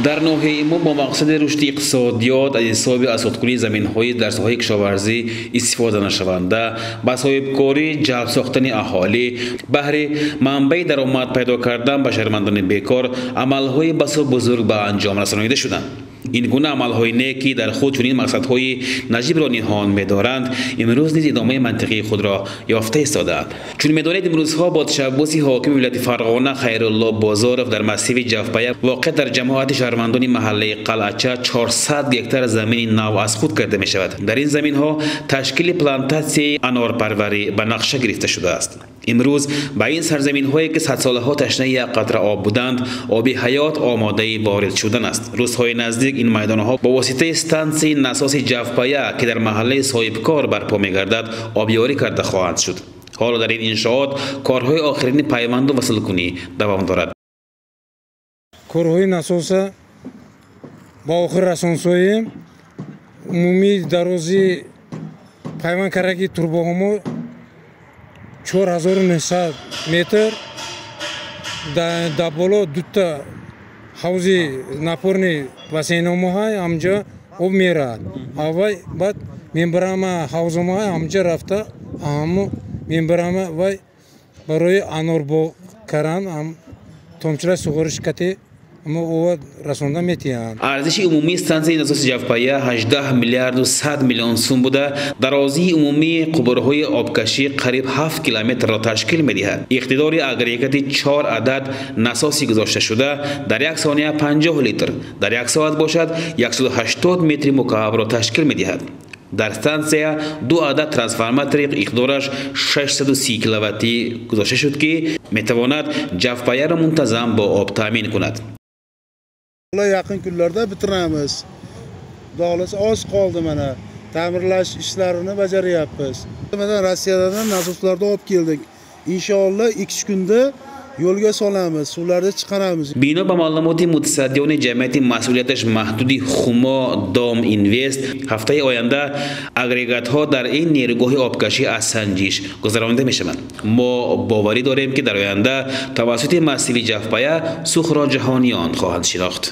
Дар ноҳияи мо бо мақсади рушди иқтисодиёт аз ҳисоби азодкунии заминҳои дар соҳаи кишоварзӣ истифода нашаванда, ба соҳибкорӣ ҷалб сохтани аҳолӣ, баҳри манбаи даромад пайдо кардан ба шаҳрвандони бекор амалҳои басо бузург ба анҷом расонида шуданд. Ин гуна амалҳои нек, ки дар худ чунин мақсадҳои наҷибро ниҳон медоранд, имрӯз низ идомаи мантиқии худро ёфта истодаанд. Чун медонед, имрӯзҳо бо ташаббуси ҳокими вилояти Фарғона Хайрулло Бозоров дар массиви Ҷавпая, воқеъ дар ҷамоати шаҳрвандони маҳаллаи Қалъача, 400 гектар замини нав аз худ карда мешавад. Дар ин заминҳо ташкили плантатсияи анорпарварӣ ба нақша гирифта шудааст. Имрӯз ба ин сарзаминҳое, ки садсолаҳо ташнаи як қатра об буданд, оби ҳаёт омодаи ворид шудан аст. Рӯзҳои наздик ин майдонҳо бо воситаи стансияи насоси Ҷавпая, ки дар маҳаллаи Соҳибкор барпо мегардад, обёрӣ карда хоҳанд шуд. Ҳоло дар ин иншоот корҳои охирини пайванду васлкунӣ давом дорад. Корҳои насоса ба охир расонсоем. Умумии дарозии пайванд кардаги турбоҳомо 4900 метр, дар боло дута ҳавзи напорни бассейномоҳай, ҳамҷо об меравад. Аввай баъд мембрама ҳавзомоҳай, ҳамҷо рафта ҳаму мембрама вай барои анорбоғ кардан томчила суғориш кати ама ова расонда метиҳанд. Арзиши умумии стансияи насоси Ҷавпая 18 миллиарду 100 миллион сум буда, дарозии умумии қубурҳои обкашӣ қариб 7 километрро ташкил медиҳад. Иқтидори агрегати 4 адад насоси гузошташуда дар як сония 50 литр, дар як соат бошад 180 метри мукаабро ташкил медиҳад. Дар стансия ду адад трансформатори иқтидораш 630 киловаттӣ гузошта шуд, ки метавонад Ҷавпаяро мунтазам бо об таъмин кунад. Yaqin kunlarda bitiramiz. Xudo xohlasa, oz qoldi mana. Ta'mirlash ishlarini bajaryapmiz. Mana Rossiyadan nasoslarni olib keldik. Inshaalloh 2 kunda yo'lga solamiz, suvlarni chiqaramiz. Бино ба маълумоти мутасаддиёни ҷамъияти масъулияташ маҳдуди Хумо Дом Инвест, ҳафтаи оянда агрегатҳо дар ин нерӯгоҳи обкашӣ аз санҷиш гузаронида мешаванд. Мо боварӣ дорем, ки дар оянда тавассути массиви Ҷавпая Сухро ҷаҳониён хоҳанд шинохт.